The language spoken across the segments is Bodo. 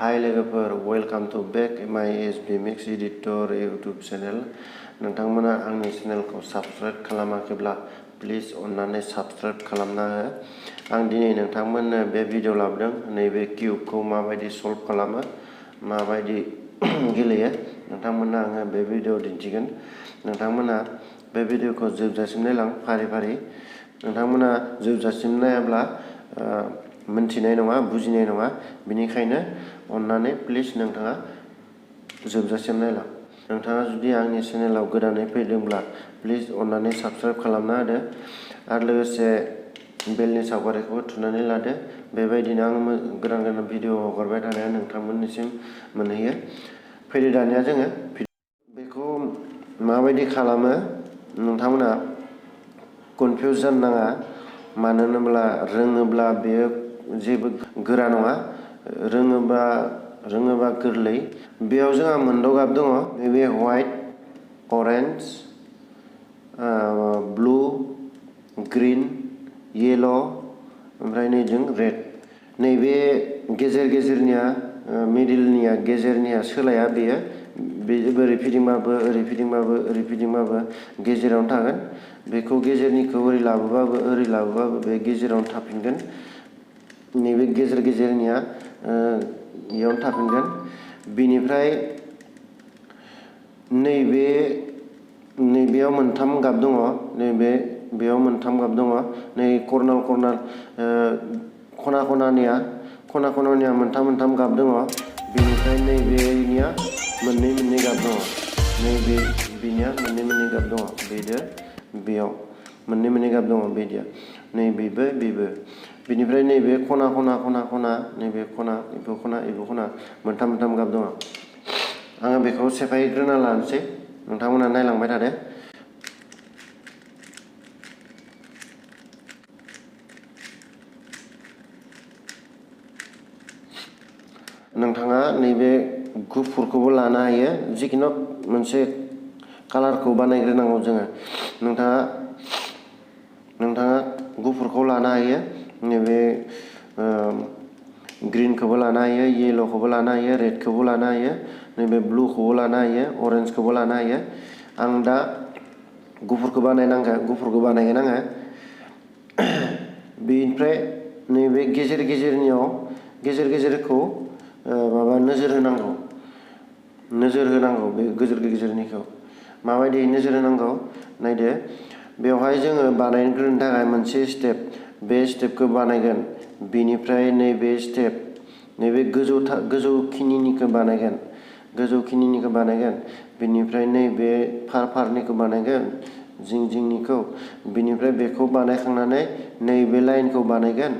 हाय लोगोफोर, वेलकाम टू बेक माय SB mix editor YouTube channel. नोंथांमोना आंनि चैनेलखौ साबस्क्राइब खालामाखैब्ला प्लिज अन्नानै साबस्क्राइब खालामना हो। आं दिनै नोंथांमोननो बे भिडिअ लाबोदों नैबे किउबखौ माबायदि सल्व खालामो, माबायदि गेलेयो नोंथांमोननो आङो बे भिडिअ दिन्थिगोन। नोंथांमोना बे भिडिअखौ जोबजासिम नायलां फारि फारि। नोंथांमोना जोबजासिम नायाब्ला मोनथिनाय नङा, बुजिनाय नङा। बेनिखायनो अन्नानै प्लिज नोंथाङा जोबजासिम नायलां। नोंथाङा जुदि आंनि चेनेलाव गोदानै फैदोंब्ला प्लिज अन्नानै साबस्क्राइब खालामना होदो आरो लोगोसे बेलनि सावगारिखौबो थुनानै लादो। बेबायदिनो आं गोदान गोदान भिडिअ हगारबाय थानाया नोंथांमोननिसिम मोनहैयो। फैदो दानिया जोङो बेखौ माबायदि खालामो नोंथांमोना कनफिउज जानो नाङा। मानो होनोब्ला रोङोब्ला बेयो जेबो गोरा नङा, रोङोबा गोरलै। बेयाव जोंहा मोनद' गाब दङ, नैबे white, orange, blue, green, yellow' ओमफ्राय नैजों रेड। नैबे गेजेरनिया मिडिलनिया गेजेरनिया सोलाया, बेयो ओरै फिदिंबाबो ओरै फिदिंबाबो गेजेरावनो थागोन। बेखौ गेजेरनिखौ ओरै लाबोबाबो बे गेजेरावनो थाफिनगोन। नैबे गेजेरनिया इयावनो थाफिनगोन। बिनिफ्राय नैबेयाव मोनथाम गाब दङ, बेयाव मोनथाम गाब दङ। नै कर्नार खना खनानिया मोनथाम गाब दङ। बिनिफ्राय नैबेनिया मोननै गाब दङ। बेनिया मोननै गाब दङ। बेयाव मोननै गाब दङ। बेदिया बेबो बिनिफ्राय नैबे खना नैबे खना मोनथाम गाब दङ। आङो बेखौ सेफायग्रोना लानोसै, नोंथांमोना नायलांबाय थादो। नोंथाङा नैबे गुफुरखौबो लानो हायो, जिखुनु मोनसे कालारखौ बानायग्रोनांगौ जोङो। नोंथाङा गुफुरखौ लानो हायो, नैबे ग्रीनखौबो लानो हायो, येल'खौबो लानो हायो, रेडखौबो लानो हायो, नैबे ब्लुखौबो लानो हायो, अरेन्जखौबो लानो हायो। आं दा गुफुरखौ बानायगोन आङो। बेनिफ्राय नैबे गेजेरखौ नोजोर होनांगौ। बे गेजेरनिखौ माबायदि नोजोर होनांगौ नायदो। बेवहाय जोङो बानायग्रोनो थाखाय मोनसे स्टेप, बे स्टेपखौ बानायगोन। बिनिफ्राय नैबे गोजौखिनिनिखौ बानायगोन। बिनिफ्राय नैबे फारनिखौ बानायगोन, जिंनिखौ। बिनिफ्राय बेखौ बानायखांनानै नैबे लाइनखौ बानायगोन।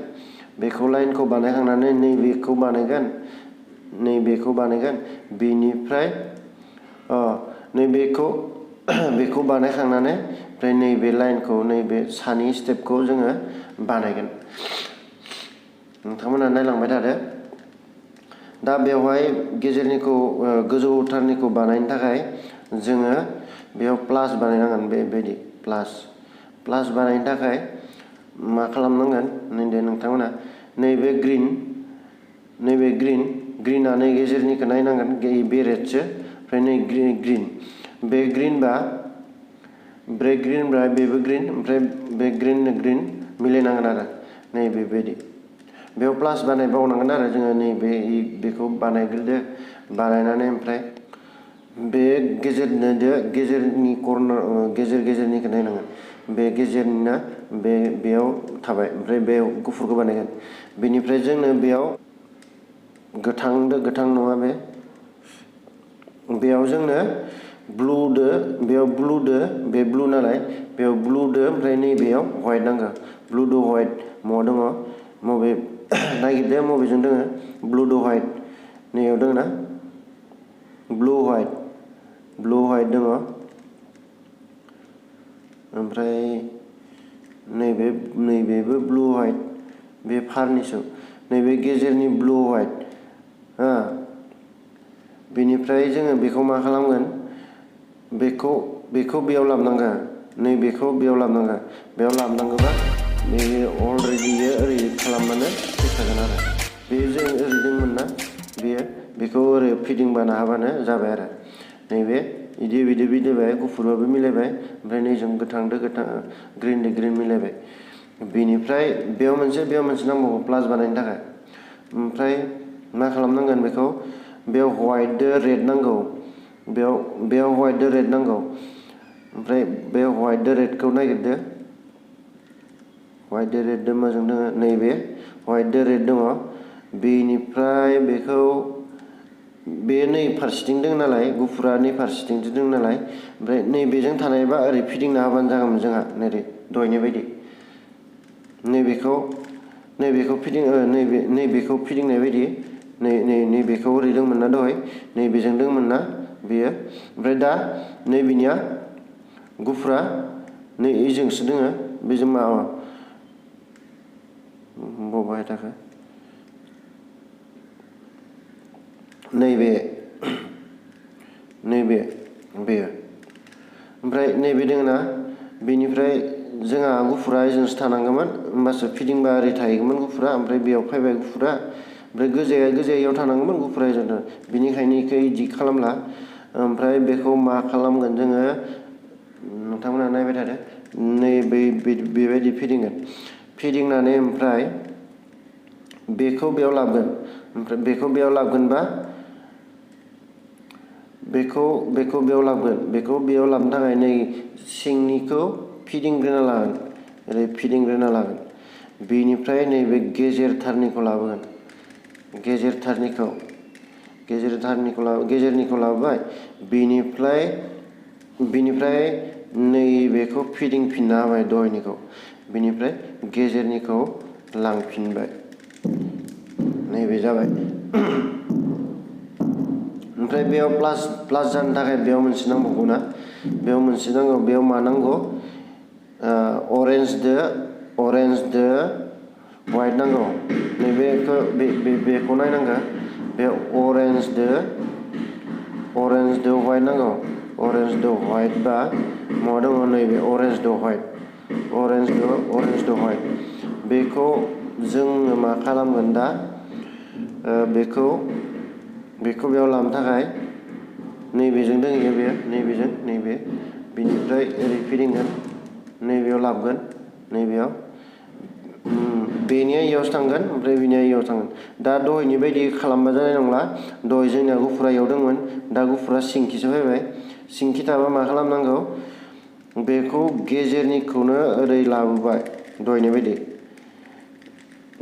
बेखौ लाइनखौ बानायखांनानै नैबेखौ बानायगोन। बिनिफ्राय बेखौ बानायखांनानै ओमफ्राय नैबे लाइनखौ, नैबे सानि स्टेपखौ जोङो बानायगोन। नोंथांमोना नायलांबाय थादो। दा बेवहाय गेजेरनिखौ गोजौथारनिखौ बानायनो थाखाय जोङो बेयाव प्लास बानायनांगोन। बेबायदि प्लास बानायनो थाखाय मा खालामनांगोन नायदो नोंथांमोना। नैबे ग्रिनआ नै गेजेरनिखौ नायनांगोन, बे रेडसो। ओमफ्राय नै ग्रिन, बे ग्रिनबा बेबो ग्रिन, ओमफ्राय बे ग्रिन मिलायनांगोन आरो बेबायदि। बेयाव प्लास बानायबावनांगोन आरो जोङो। बेखौ बानायग्रोदो, बानायनानै ओमफ्राय बे गेजेरनि कर्नार गेजेरनिखौ नायनांगोन। बे गेजेरनिना बेयाव थाबाय, ओमफ्राय बेयाव गुफुरखौ बानायगोन। बेनिफ्राय जोंनो बेयाव गोथां नङा, बेयाव जोंनो बेयाव बे ब्लु नालाय, बेयाव ब्लुदो ओमफ्राय नैबेयाव व्हाइट नांगौ। ब्लुदो व्हाइट महा दङ, नागिरदो मबेजों दङ। ब्लुदो व्हाइट नैयाव दङ ना, ब्लु व्हाइट दङ। ओमफ्राय नैबेबो ब्लु व्हाइट, बे फारनिसो। नैबे गेजेरनि ब्लु व्हाइट। बेनिफ्राय जोङो बेखौ मा खालामगोन, बेखौ बेयाव लाबोनांगोन। नैबेखौ बेयाव लाबोनांगोन। बेयाव लाबोनांगौबा बेयो अलरेडि ओरै खालामबानो फैखागोन आरो। बेयो जों ओरै दंमोन ना, बेयो फिदिंबानो हाबानो जाबाय आरो नैबे इदि बिदि बिदिबाय गुफुरबाबो मिलायबाय ओमफ्राय नैजों गोथांदो गोथां ग्रिनदो ग्रिन मिलायबाय बेनिफ्राय बेयाव मोनसे नांबावगौ प्लास बानायनो थाखाय ओमफ्राय मा खालामनांगोन बेखौ बेयाव व्हाइटदो रेड नांगौ बेयाव व्हाइटदो रेड नांगौ ओमफ्राय बे व्हाइटदो रेडखौ नागिरदो व्हाइटदो रेडदो माजों दङ नैबे व्हाइटदो रेड दङ बेनिफ्राय बेखौ बे नै फारसेथिं दङ नालाय गुफुरा नै फारसेथिंसो दङ नालाय ओमफ्राय नैबेजों थानायबा ओरै फिदिंना होबानो जागौमोन जोंहा नैबे दहायनि बायदि नैबेखौ फिदिंनाय बायदि नैबेखौ ओरै दंमोन ना दहाय नैबेजों दंमोन ना बेयो ओमफ्राय दा नैबेनिया गुफुरा नै इजोंसो दोङो बेजों बबावहाय थाखो बेयो ओमफ्राय नैबे दोङो ना बेनिफ्राय जोंहा गुफुरा इजोंसो थानांगौमोन होमबासो फिदिंबा ओरै थाहैगौमोन गुफुरा ओमफ्राय बेयाव फैबाय गुफुरा ओमफ्राय गोजाया इयाव थानांगौमोन गुफुरा इजों बिनिखायनो इखौ इदि खालामला ओमफ्राय बेखौ मा खालामगोन जोङो नोंथांमोना नायबाय थादो बेबायदि फिदिंनानै ओमफ्राय बेखौ बेयाव लाबोगोन ओमफ्राय बेखौ बेयाव लाबोगोनबा बेखौ बेयाव लाबोनो थाखाय नै सिंनिखौ फिदिंग्रोना लागोन बेनिफ्राय नैबे गेजेरनिखौ लाबोबाय बेनिफ्राय नैबेखौ फिदिंफिनना होबाय दहायनिखौ बेनिफ्राय गेजेरनिखौ लांफिनबाय नैबे जाबाय ओमफ्राय बेयाव प्लास जानो थाखाय बेयाव मोनसे नांबावगौ ना बेयाव मा नांगौ अरेन्जदो व्हाइट नांगौ बेखौ नायनांगौ बे अरेन्जदो व्हाइट नांगौ अरेन्जदो व्हाइट बा मा दङ नैबे अरेन्जदो व्हाइट बेखौ जोङो मा खालामगोन दा बेखौ बेयाव लाबोनो थाखाय नैबेजों दोंहैयो बेयो नैबे बिनिफ्राय ओरै फिदिंगोन नैबेयाव लाबोगोन नैबेयाव बेनिया इयावसो थांगोन ओमफ्राय बेनिया इयाव थांगोन दा दहायनि बायदि खालामबा जानाय नंला दहाय जोंनिया गुफुरा इयाव दंमोन दा गुफुरा सिंखिसो फैबाय सिंखि थाबा मा खालामनांगौ बेखौ गेजेरनिखौनो ओरै लाबोबाय दहायनि बायदि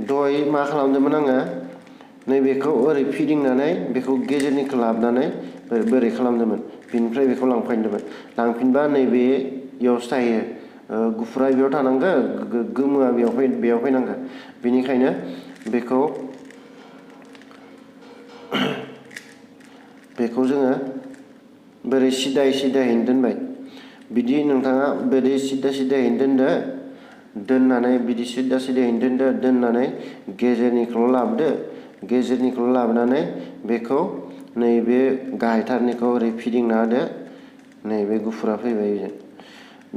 दहाय मा खालामदोंमोन आङो नैबेखौ ओरै फिदिंनानै बेखौ गेजेरनिखौ लाबोनानै बोरै खालामदोंमोन बेनिफ्राय बेखौ लांफिनबा नैबे इयावसो थाहैयो गुफुरा बेयाव थानांगौ गोमोआ बेयाव फैनांगौ बेनिखायनो बेखौ जोङो बोरै सिदायैनो दोनबाय बिदि नोंथाङा बोरै सिदायैनो दोननानै बिदि सिदायैनो दोननानै गेजेरनिखौल' लाबोनानै बेखौ नैबे गाहायथारनिखौ ओरै फिदिंना होदो नैबे गुफुरा फैबाय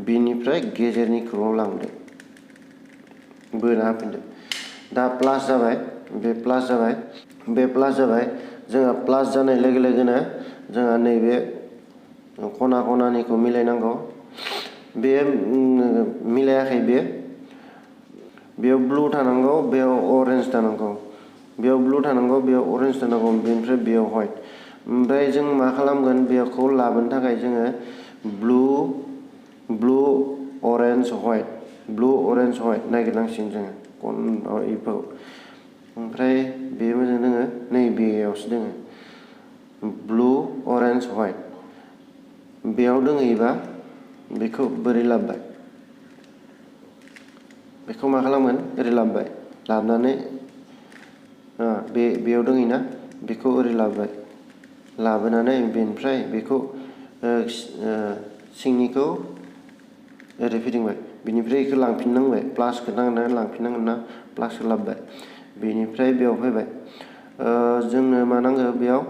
बिनिफ्राय गेजेरनिखौल' लांदो बोना होफिनदो दा प्लास जाबाय जोंहा प्लास जानाय लोगो लोगोनो जोंहा नैबे खनानिखौ मिलायनांगौ बे मिलायाखै बेयाव ब्लु थानांगौ बेयाव अरेन्ज थानांगौ बेनिफ्राय बेयाव व्हाइट ओमफ्राय जों मा खालामगोन बेखौ लाबोनो थाखाय जोङो ब्लु अरेन्ज व्हाइट नागिरनांसिगोन जोङो इखौ ओमफ्राय बे मोजां दोङो नैबेयावसो दोङो ब्लु अरेन्ज व्हाइट बेयाव दोङैबा बेखौ बोरै लाबोबाय बेखौ मा खालामगोन ओरै लाबोनानै बेयाव दङैना बेखौ ओरै लाबोनानै बेनिफ्राय बेखौ सिंनिखौ ओरै फिदिंबाय बिनिफ्राय बेखौ लांफिननांबाय प्लासखौ नांनानै लांफिननांगोन ना प्लासखौ लाबोबाय बेनिफ्राय बेयाव फैबाय जोंनो मा नांगौ बेयाव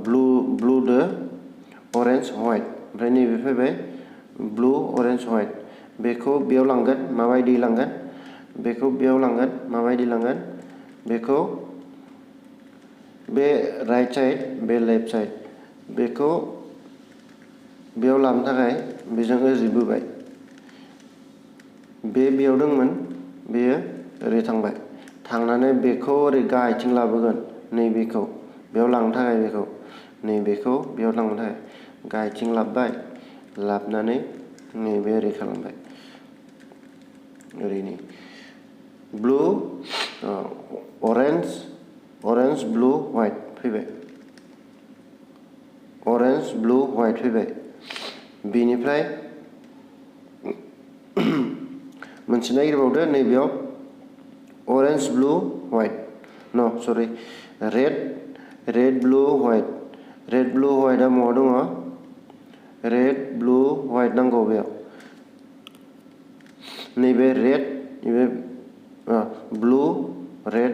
ब्लुदो अरेन्ज व्हाइट ओमफ्राय नैबे फैबाय ब्लु अरेन्ज व्हाइट बेखौ बेयाव लांगोन माबायदि लांगोन बेखौ बे राइट साइड बे लेफ्ट साइड बेखौ बेयाव लाबोनो थाखाय बेजों ओरै बोबाय बेयाव दंमोन बेयो ओरै थांबाय थांनानै बेखौ ओरै गाहायथिं लाबोगोन नैबेखौ बेयाव लांनो थाखाय बेखौ नैबेखौ बेयाव लांनो थाखाय गाहायथिं लाबोबाय लाबोनानै नैबे ओरै खालामबाय ओरैनि ब्लू ऑरेंज ब्लू व्हाइट फैबाय ऑरेंज ब्लू व्हाइट फैबाय बेनिफ्राय मोनसे नागिरबावदो नैबेयाव ऑरेंज ब्लू व्हाइट न सरी रेड ब्लू व्हाइटआ माव दङ रेड ब्लू व्हाइट नांगौ बेयाव नैबे रेड नैबे ब्लू रेड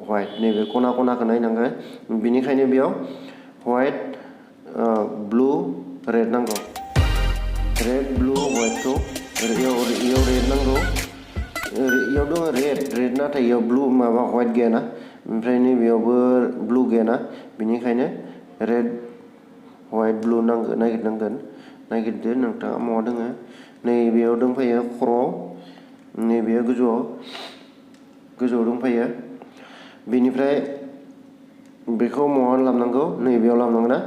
व्हाइट नैबे खना खनाखौ नायनांगोन बेनिखायनो बेयाव व्हाइट ब्लू रेड नांगौ रेड ब्लू व्हाइटखौ इयाव रेड नांगौ इयाव दङ रेड नाथाय इयाव ब्लू माबा व्हाइट गैयाना ओमफ्राय नैबेयावबो ब्लू गैयाना बेनिखायनो रेड व्हाइट ब्लू नागिरदो नोंथाङा मावा दङ नैबेयाव दंफायो खर'आव नैबेयाव गोजौआव दंफायो बेनिफ्राय बेखौ मावा लाबोनांगौ नैबेयाव लाबोनांगौ ना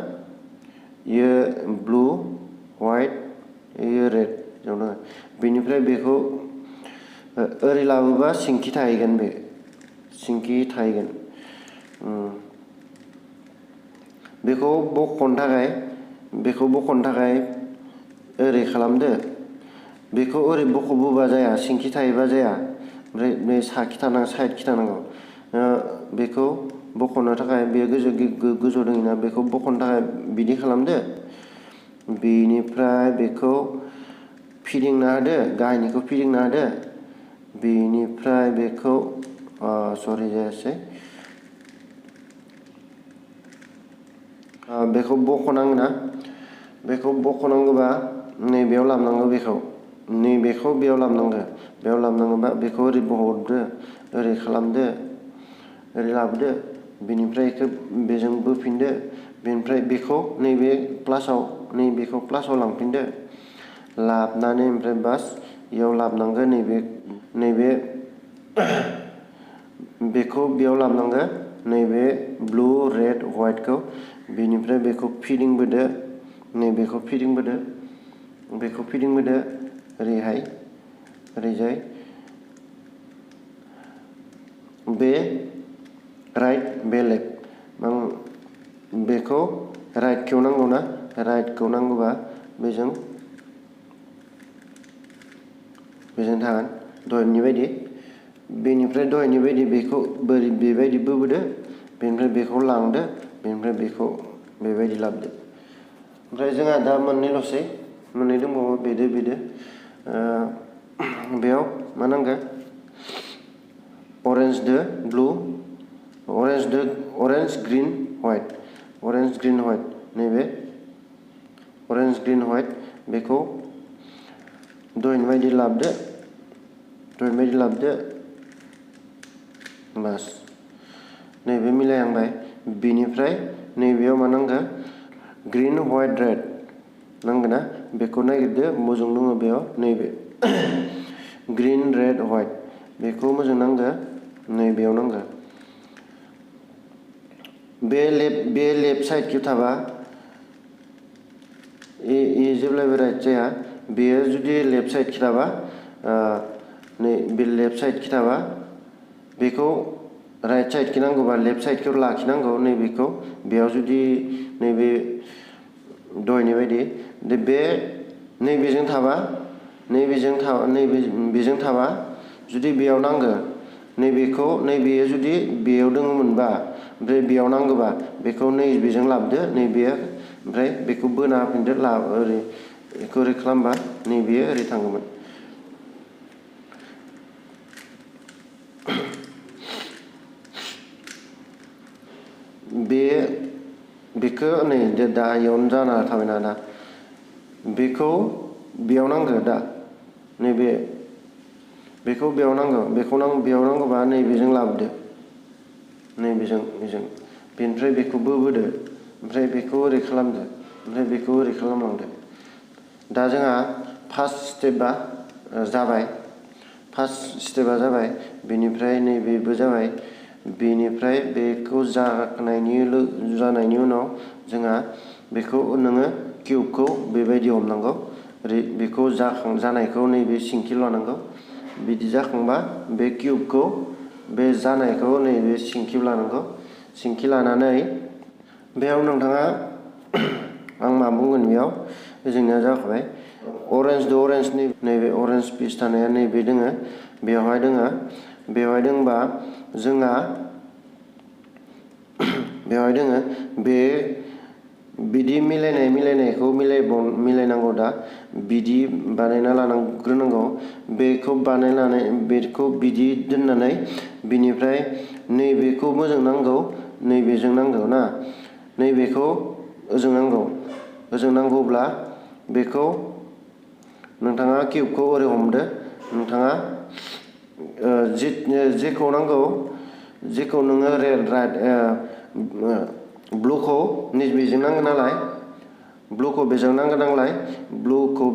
इयो ब्लू व्हाइट इयो रेड दङ बेनिफ्राय बेखौ ओरै लाबोबा सिंखि थाहैगोन बेखौ बख'नो थाखाय ओरै खालामदो बेखौ ओरै बख'बोबा जाया सिंखि थायोबा जाया ओमफ्राय नै साखि थानांगौ बेखौ बख'नो थाखाय बे गोजौ दङना बेखौ बख'नो थाखाय बिदि खालामदो बेनिफ्राय बेखौ फिदिंना होदो गाहायनिखौ फिदिंना होदो बेनिफ्राय बेखौ सरि जायासै बेखौ बख'नांगौबा नैबेयाव लाबोनांगौ नैबेखौ बेयाव लाबोनांगौबा बेखौ ओरै बहरदो ओरै खालामदो ओरै लाबोदो बेनिफ्राय बेजों बोफिनदो बेनिफ्राय बेखौ नैबेखौ प्लासाव लांफिनदो लाबोनानै ओमफ्राय बास इयाव लाबोनांगौ नैबे बेखौ बेयाव लाबोनांगौ नैबे ब्लू रेड व्हाइटखौ बेनिफ्राय बेखौ फिदिंबोदो नैबेखौ फिदिंबोदो ओरैजाय बे राइट बे लेफ्ट बेखौ राइटखौ नांगौना राइटखौ नांगौबा बेजों थागोन दहायनि बायदि बेनिफ्राय दहायनि बायदि बेखौ बेबायदि बोबोदो बेनिफ्राय बेखौ लांदो बेनिफ्राय बेखौ बेबायदि लाबोदो ओमफ्राय जोंहा दा मोननै दंबावो बेदो बेयाव मा नांगौ ऑरेंज ग्रीन व्हाइट नैबे ऑरेंज ग्रीन व्हाइट बेखौ दहायनि बायदि लाबोदो बास नैबे मिलायहांबाय बेनिफ्राय नैबेयाव मा नांगौ ग्रीन व्हाइट रेड नांगौ ना बेखौ नागिरदो मोजां दङ बेयाव नैबे ग्रीन रेड व्हाइट बेखौ मोजां नांगौ नैबेयाव नांगौ बे लेफ्ट साइडखौ थाबा जेब्लाबो राइट जाया बेयो जुदि लेफ्ट साइडखि थाबा बे लेफ्ट साइडखि थाबा बेखौ राइट साइडखि नांगौबा लेफ्ट साइडखौ लाखिनांगौ नैबेखौ बेयाव जुदि नैबे दहायनि बायदि बे नैबेजों थाबा जुदि बेयाव नांगौ नैबेयो जुदि बेयाव दङमोनबा ओमफ्राय बेयाव नांगौबा बेखौ नैबेजों लाबोदो नैबेयो ओमफ्राय बेखौ बोना होफिनदो ओरै खालामबा नैबेयो ओरै थांगौमोन बेखौ नै दा इयावनो जाना थाबायना दा बेखौ बेयाव नांगौ दा बेखौ बेयाव नांगौ बेयाव नांगौबा नैबेजों लाबोदो बेजों बेनिफ्राय बेखौबो बोदो, ओमफ्राय बेखौ ओरै खालामदो, ओमफ्राय बेखौ ओरै खालामलांदो। दा जोंहा फार्स्ट स्टेपआ जाबाय, बेनिफ्राय नैबेबो जाबाय, बेनिफ्राय बेखौ जानायनि उनाव जोंहा बेखौ नोङो किउबखौ बेबायदि हमनांगौ, बेखौ जानायखौ नैबे सिंखि लानांगौ। बिदि जाखांबा बे किउबखौ बे जानायखौ नैबे सिंखि लानांगौ। सिंखि लानानै बेयाव नोंथाङा आं मा बुंगोन बेयाव जोंनिया जाखाबाय। अरेन्ज नैबे अरेन्ज पिस थानाया नैबे दोङो, बेवहाय दोङोबा जोंहा बेवहाय दोङो बे बिदि मिलायनायखौ मिलायनांगौ। दा बिदि बानायना लानांग्रोनांगौ। बेखौ बिदि दोननानै बिनिफ्राय नैबेखौ मोजां नांगौ, नैबेजों नांगौ ना, नैबेखौ ओजों नांगौब्ला बेखौ नोंथाङा किउबखौ ओरै हमदो। नोंथाङा जेखौ नांगौ, जेखौ नोङो ब्लुखौ नैबेजों नांगौ नालाय, ब्लुखौ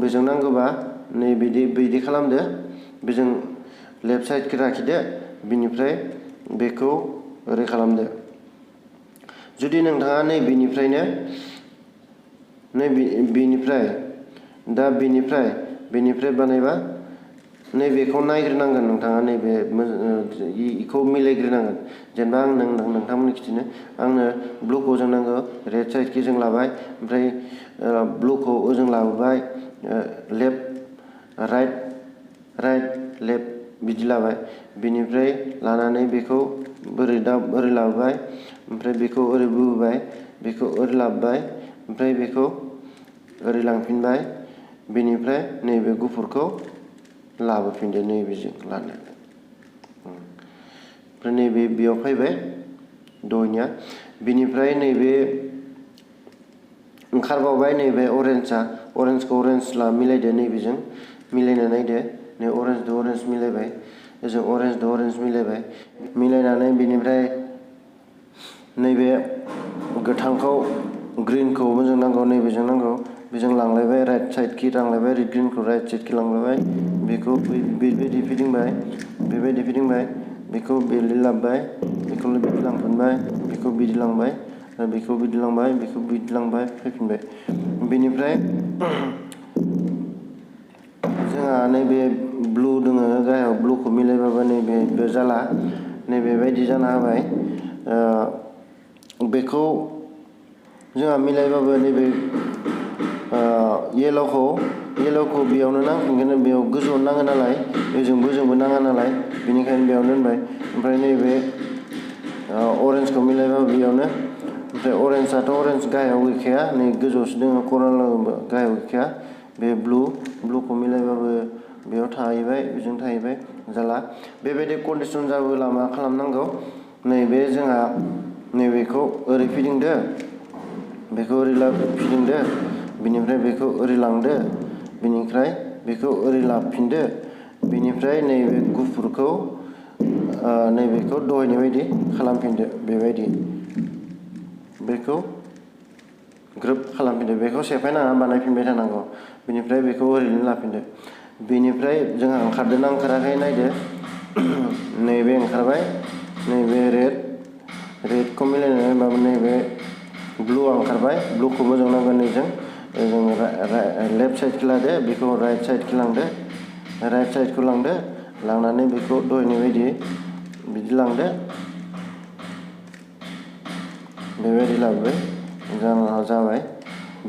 बेजों नांगौबा बिदि खालामदो। बेजों लेफ्ट साइडखौ लाखिदो, बिनिफ्राय बेखौ ओरै खालामदो। जुदि नोंथाङा बेनिफ्राय बानायबा नैबेखौ नायग्रोनांगोन नोंथाङा, बेखौ मिलायग्रोनांगोन। जेनेबा आं नोंथांमोननि खिथिनो आंनो ब्लुखौ ओजों नांगौ, रेड साइडखि जों लाबाय, ओमफ्राय ब्लुखौ ओजों लाबोबाय, लेफ्ट राइट लेफ्ट बिदि लाबाय। बिनिफ्राय लानानै बेखौ ओरै लाबोबाय, ओमफ्राय बेखौ ओरै बोबाय, बेखौ ओरै लाबोबाय, ओमफ्राय बेखौ ओरै लांफिनबाय। बेनिफ्राय नैबे गुफुरखौ लाबोफिनदो नैबेजों लानानै, ओमफ्राय नैबे बेयाव फैबाय दहनिया। बिनिफ्राय नैबे ओंखारबावबाय नैबे अरेन्जखौ मिलायदो, नैबेजों मिलायना नायदो। नै अरेन्जजों अरेन्ज मिलायबाय, ओजों अरेन्जजों अरेन्ज मिलायबाय। मिलायनानै बिनिफ्राय नैबे गोथांखौ ग्रिनखौ मोजां नांगौ, नैबेजों नांगौ, बेजों लांलायबाय, राइट साइडखि लांलायबाय, ग्रिनखौ राइट साइडखि लांलायबाय। बेखौ बेबायदि फिदिंबाय, बेखौ बिदि लाबोबाय, बेखौ बिदि लांफिनबाय, बेखौ बिदि लांबाय, बेखौ बिदि लांबाय, बेखौ बिदि लांबाय, फैफिनबाय। बेनिफ्राय जोंहा नैबे ब्लु दोङो, गाहायाव ब्लुखौ मिलायबाबो नैबे जाला, नैबेबायदि जाना होबाय। बेखौ जोंहा मिलायबाबो नैबे येल'खौ बेयावनो नांफिनगोन, बेयाव गोजौआवनो नाङो नालाय, ओजोंबो नाङा नालाय, बेनिखायनो बेयावनो दोनबाय। ओमफ्राय नैबे अरेन्जखौ मिलायबाबो बेयावनो, ओमफ्राय अरेन्ज गाहायाव गैखाया, नै गोजौआवसो दङ, गाहायाव गैखाया। बे ब्लुखौ मिलायबाबो बेयाव थाहैबाय, बेजों थाहैबाय, जाला। बेबायदि कन्डिसन जाबोला मा खालामनांगौ, नैबे जोंहा नैबेखौ ओरै फिदिंदो, बेखौ ओरै फिदिंदो, बिनिफ्राय बेखौ ओरै लांदो, बिनिफ्राय बेखौ ओरै लाबोफिनदो। बिनिफ्राय नैबे गुफुरखौ नैबेखौ दहायनि बायदि खालामफिनदो, बेबायदि बेखौ ग्रोब खालामफिनदो। बेखौ सेफायनाङा, बानायफिनबाय थानांगौ। बिनिफ्राय बेखौ ओरैनो लाफिनदो। बेनिफ्राय जोंहा ओंखारदोंना ओंखाराखै नायदो। नैबे ओंखारबाय, नैबे रेडखौ मिलायनानै माबा नैबे ब्लुआ ओंखारबाय, ब्लुखौ मोजां नांगोन। नैजों जों लेफ्ट साइडखौ लादो, बेखौ राइट साइडखौ लांदो, लांनानै बेखौ दहायनि बायदि बिदि लांदो, बेबायदि लाबोबाय, जाबाय।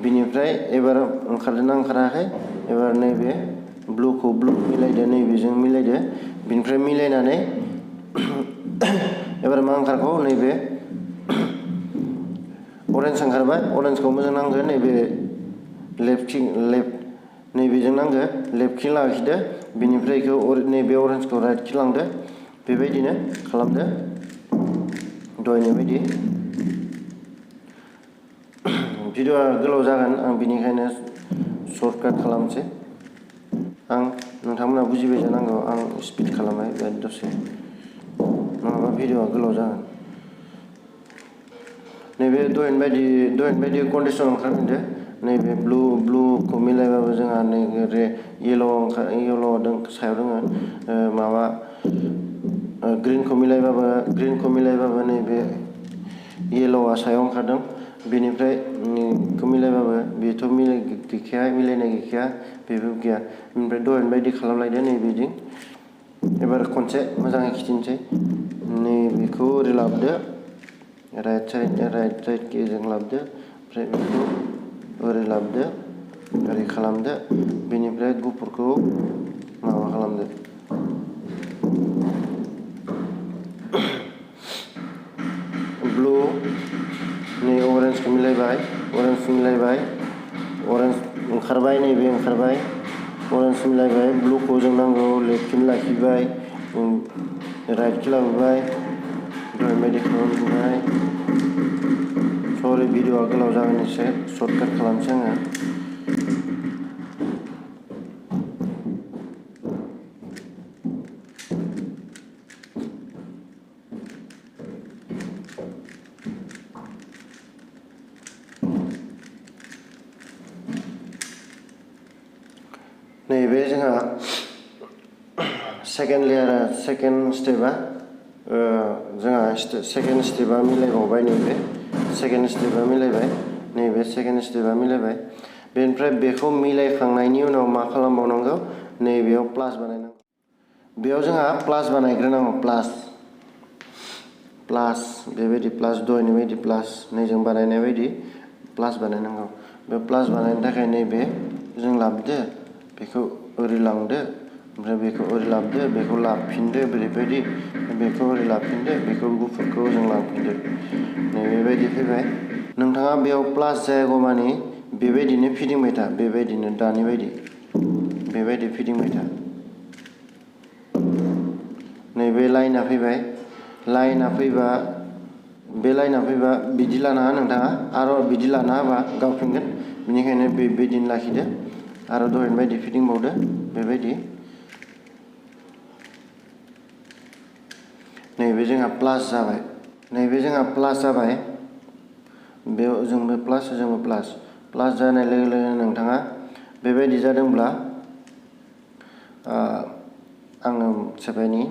बिनिफ्राय एबार ओंखारदोंना ओंखाराखै, एबार नैबे ब्लुखौ मिलायदो, नैबेजों मिलायदो। बिनिफ्राय मिलायनानै एबार मा ओंखारगौ, नैबे अरेन्ज ओंखारबाय, अरेन्जखौ मोजां नांगो, नैबे लेफ्ट नैबेजों नांगो, लेफ्टखिं लाखिदो। बिनिफ्राय नैबे अरेन्जखौ राइटखि लांदो। बेबायदिनो खालामदो दहायनि बायदि। भिडिअ'आ गोलाव जागोन, आं बिनिखायनो सर्टकाट खालामसै। नोंथांमोना बुजिबाय जानांगौ, आं स्पिड खालामबाय दसे, नङाबा भिडिअ'आ गोलाव जागोन। नैबे दहायनि बायदि कन्डिसन ओंखारफिनदो नैबे ब्लुखौ मिलायबाबो जोंहा नै येल' सायाव दङ माबा ग्रिनखौ मिलायबाबो नैबे येल'आ सायाव ओंखारदों बेनिफ्राय खौ मिलायबाबो बेथ' मिलायनाय गैखाया बेबो गैया ओमफ्राय दहायनि बायदि खालामलायदो नैबिदि एबार खनसे मोजाङै खिथिनोसै नैबेखौ ओरै लाबोदो राइट साइड केजों लाबोदो ओमफ्राय बेखौ ओरै लाबोदो ओरै खालामदो बेनिफ्राय गुफुरखौ माबा खालामदो ब्लु नै अरेन्जखौ मिलायबाय अरेन्ज ओंखारबाय नैबे ओंखारबाय अरेन्ज मिलायबाय ब्लुखौ जों नांगौ लेफ्टथिं लाखिबाय राइटखौ लाबोबाय दहायबायदि खालामबाय सरि भिडिअआ गोलाव जागोन एसे सर्टकाट खालामसै आङो नैबे जोंहा सेकेन्ड स्टेपआ जोंहा सेकेन्ड स्टेपआ मिलायबावबाय नैबे सेकेन्ड स्टेपआ मिलायबाय नैबे सेकेन्ड स्टेपआ मिलायबाय बेनिफ्राय बेखौ मिलायखांनायनि उनाव मा खालामबावनांगौ नैबेयाव प्लास बानायनांगौ बेयाव जोंहा प्लास बानायग्रोनांगौ प्लास बेबायदि प्लास दहायनि बायदि प्लास नैजों बानायनाय बायदि प्लास बानायनांगौ बे प्लास बानायनो थाखाय नैबे जों लाबोदो बेखौ ओरै लांदो ओमफ्राय बेखौ ओरै लाबोदो बेखौ लाफिनदो बेबायदि बेखौ ओरै लाफिनदो बेखौ गुफुरखौ जों लांफिनदो नैबेबायदि फैबाय नोंथाङा बेयाव प्लास जायागौमानि बेबायदिनो फिदिंबाय था बेबायदिनो दानि बायदि बेबायदि फिदिंबाय था नैबे लाइना फैबाय बे लाइना फैबा बिदि लानाङा नोंथाङा आरो बिदि लाना होबा गावफिनगोन बेनिखायनो बेबायदिनो लाखिदो आरो दहायनि बायदि फिदिंबावदो बेबायदि नैबे जोंहा प्लास जाबाय बेयाव जोंबो प्लास जानाय लोगो लोगो नोंथाङा बेबायदि जादोंब्ला आङो सेपायनि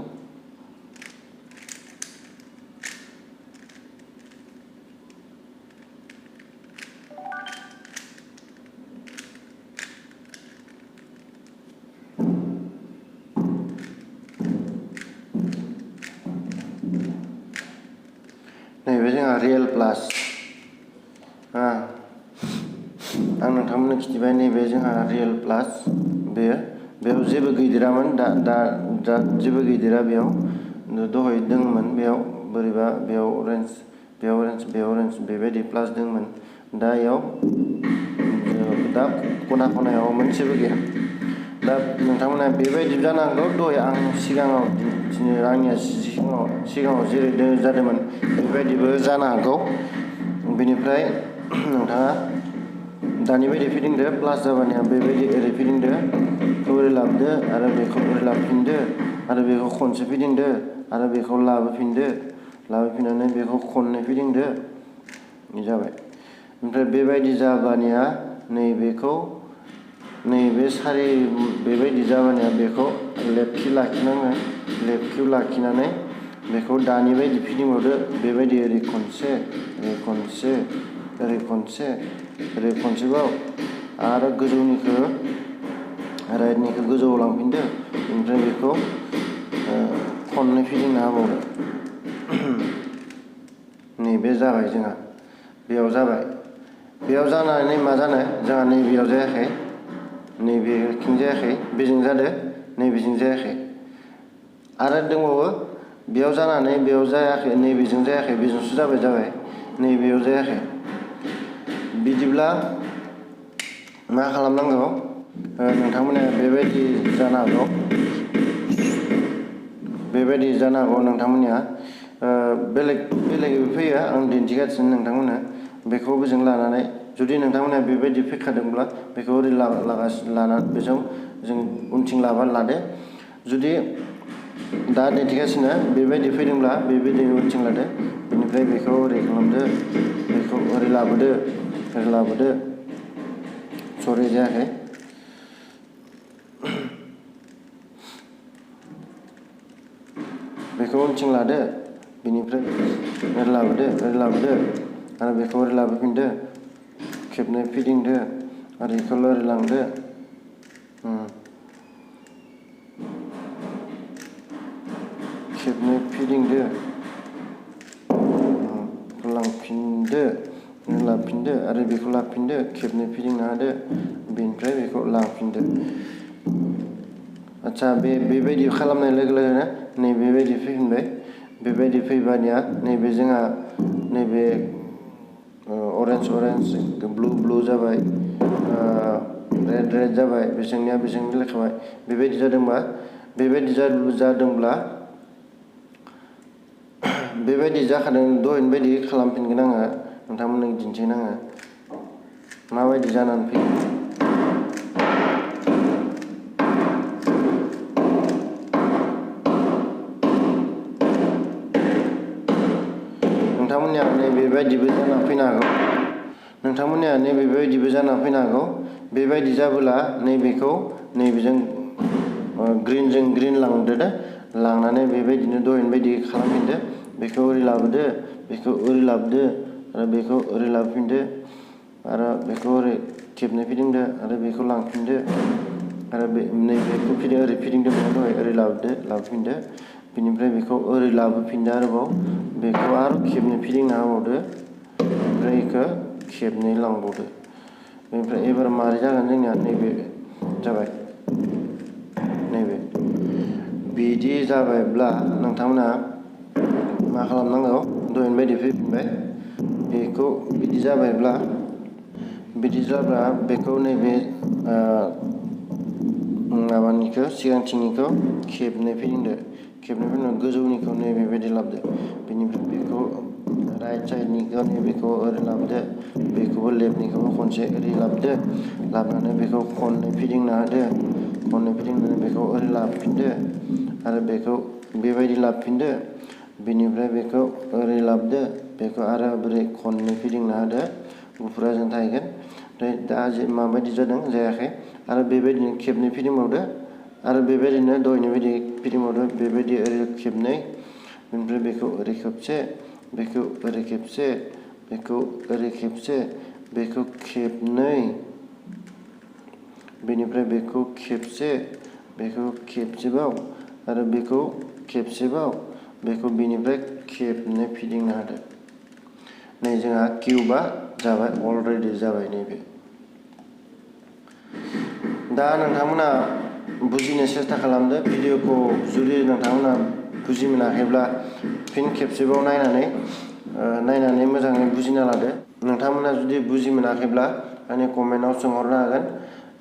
नैबे जोंहा रियेल प्लास आं नोंथांमोननो खिथिबाय नैबे जोंहा रियेल प्लास बेयाव जेबो गैदेरामोन दा जेबो गैदेरा बेयाव दहाय दंमोन बेयाव बोरैबा बेयाव अरेन्ज बेबायदि प्लास दंमोन दा खनायाव मोनसेबो गैया दा नोंथांमोना बेबायदि जानो हागौ दहाय आं सिगाङाव जेरै जादोंमोन बेबायदिबो जानो हागौ बेनिफ्राय नोंथाङा दानि बायदि फिदिंदो प्लास जाबानिया बेबायदि ओरै फिदिंदो बेखौ ओरै लाबोदो आरो बेखौ ओरै लाबोफिनदो आरो बेखौ खनसे फिदिंदो आरो बेखौ लाबोफिननानै बेखौ खननै फिदिंदो जाबाय ओमफ्राय बेबायदि जाबानिया नैबे सारि बेबायदि जाबानिया बेखौ लेफ्टखि लाखिनानै बेखौ दानि बायदि फिदिंबावदो बेबायदि ओरै खनसेबाव आरो गोजौनिखौ राइटनिखौ गोजौआव लांफिनदो ओमफ्राय बेखौ खननै फिदिंना होबावदो नैबे जाबाय जोंहा बेयाव जाबाय बेयाव जानानै मा जानो जोंहा नैबेयाव जायाखै नैबेथिं जायाखै बेजों जादो नैबेजों जायाखै आरो दंबावो बेयाव जानानै बेयाव जायाखै नैबेजों जायाखै बेजोंसो जाबाय नैबेयाव जायाखै बिदिब्ला मा खालामनांगौ नोंथांमोना बेबायदि जानो हागौ नोंथांमोननिया बेलेगबो फैयो आं दिन्थिगासिनो नोंथांमोननो बेखौबो जों लानानै जुदि नोंथांमोना बेबायदि फैखादोंब्ला बेखौ ओरै लानानै बेजों जों उनथिं लादो जुदि दा दिन्थिगासिनो बेबायदि फैदोंब्ला बेबायदि उनथिं लादो बेनिफ्राय बेखौ ओरै खालामदो, बेखौ ओरै लाबोदो, सरि जायाखै। बेखौ उनथिं लादो, बेनिफ्राय ओरै लाबोदो आरो बेखौ ओरै लाबोफिनदो, खेबनै फिदिंदो आरो बेखौ ओरै लांदो। खेबनै फिदिंदो, लांफिनदो, लाबोफिनदो आरो बेखौ लाबोफिनदो, खेबनै फिदिंना होदो, बेनिफ्राय बेखौ लांफिनदो। आच्छा, बेबायदि खालामनाय लोगो लोगोनो नैबेबायदि फैफिनबाय। बेबायदि फैबानिया नैबे जोंहा नैबे अरेन्ज ब्लु जाबाय, रेड जाबाय, बेजोंनिया बेजोंनो लेखाबाय। बेबायदि जादोंब्ला बेबायदि जाखादों, दहायनि बायदि खालामफिनगोन आङो, नोंथांमोननो दिन्थिगोन आङो माबायदि जानानै फैयो। नोंथांमोननिया नैबेबायदिबो जाना फैनो हागौ। बेबायदि जाबोला नैबेखौ नैबेजों ग्रिनजों ग्रिन लांदो दे, लांनानै बेबायदिनो दहायनि बायदि खालामफिनदो। बेखौ ओरै लाबोदो, बेखौ ओरै लाबोदो आरो बेखौ ओरै लाबोफिनदो आरो बेखौ ओरै खेबनै फिदिंदो आरो बेखौ लांफिनदो आरो नैबेखौ ओरै फिदिंदोंमोन दहाय, ओरै लाबोफिनदो, बेनिफ्राय बेखौ ओरै लाबोफिनदो आरोबाव, बेखौ आरो खेबनै फिदिंना होबावदो, ओमफ्राय बेखौ खेबनै लांबावदो। बेनिफ्राय एबार मारै जागोन जोंनिया नैबे जाबाय, नैबे बिदि जाबायब्ला नोंथांमोना मा खालामनांगौ, दहायनि बायदि फैफिनबाय। बेखौ बिदि जाब्ला बेखौ नैबे माबानिखौ सिगांथिंनिखौ खेबनै फिदिंदो, गोजौनिखौ नैबेबायदि लाबोदो, बेनिफ्राय बेखौ राइट साइडनिखौ नैबेखौ ओरै लाबोदो, बेखौबो लेफ्टनिखौबो खनसे ओरै लाबोदो, लाबोनानै बेखौ खननै फिदिंना होदो, खननै फिदिंनानै बेखौ ओरै लाबोफिनदो आरो बेखौ बेबायदि लाबोफिनदो, बेनिफ्राय बेखौ ओरै लाबोदो, बेखौ आरो ओरै खननै फिदिंना होदो, गुफुरा जों थाहैगोन। ओमफ्राय दा माबायदि जादों जायाखै, आरो बेबायदिनो खेबनै फिदिंबावदो आरो बेबायदिनो दहायनि बायदि फिदिंबावदो, बेबायदि ओरै खेबनै, बेनिफ्राय बेखौ ओरै खेबसे, बेखौ ओरै खेबसे, बेखौ ओरै खेबसे, बेखौ खेबनै, बेनिफ्राय बेखौ खेबसे, बेखौ खेबसेबाव आरो बेखौ खेबसेबाव, बेखौ बेनिफ्राय खेबनै फिदिंना होदो। नै जोंहा किउबा जाबाय, अलरेडि जाबाय नैबे। दा नोंथांमोना बुजिनो सेस्था खालामदो। भिडिअखौ जुदि नोंथांमोना बुजि मोनाखैब्ला फिन खेबसेबाव नायनानै मोजाङै बुजिना लादो। नोंथांमोना जुदि बुजि मोनाखैब्ला आंनि कमेन्टआव सोंहरनो हागोन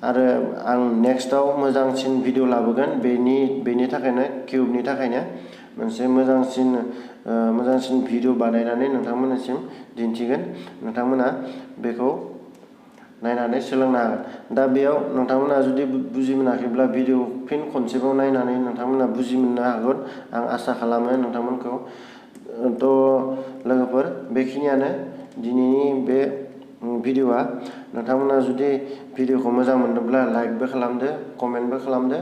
आरो आं नेक्स्टआव मोजांसिन भिडिअ लाबोगोन। बेनि थाखायनो किउबनि थाखायनो मोनसे मोजांसिन भिडिअ बानायनानै नोंथांमोननिसिम दिन्थिगोन। नोंथांमोना बेखौ नायनानै सोलोंनो हागोन। दा बेयाव नोंथांमोना जुदि बुजि मोनाखैब्ला भिडिअ फिन खनसेबाव नायनानै नोंथांमोना बुजि मोननो हागोन, आं आसा खालामो नोंथांमोनखौ। लोगोफोर, बेखिनियानो दिनैनि बे भिडिअआ। नोंथांमोना जुदि भिडिअखौ मोजां मोनदोंब्ला लाइकबो खालामदो, कमेन्टबो खालामदो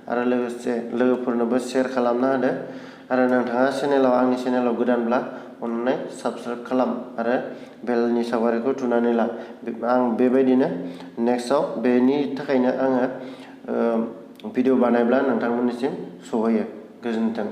आरो लोगोसे लोगोफोरनोबो शेयार खालामना होदो। आरो नोंथाङा आंनि चेनेलाव गोदानब्ला अननानै साबस्क्राइब खालाम आरो बेलनि सावगारिखौ थुनानै ला। आं बेबायदिनो नेक्स्टआव बेनि थाखायनो आङो भिडिअ बानायब्ला नोंथांमोननिसिम सहैयो। गोजोन्थों।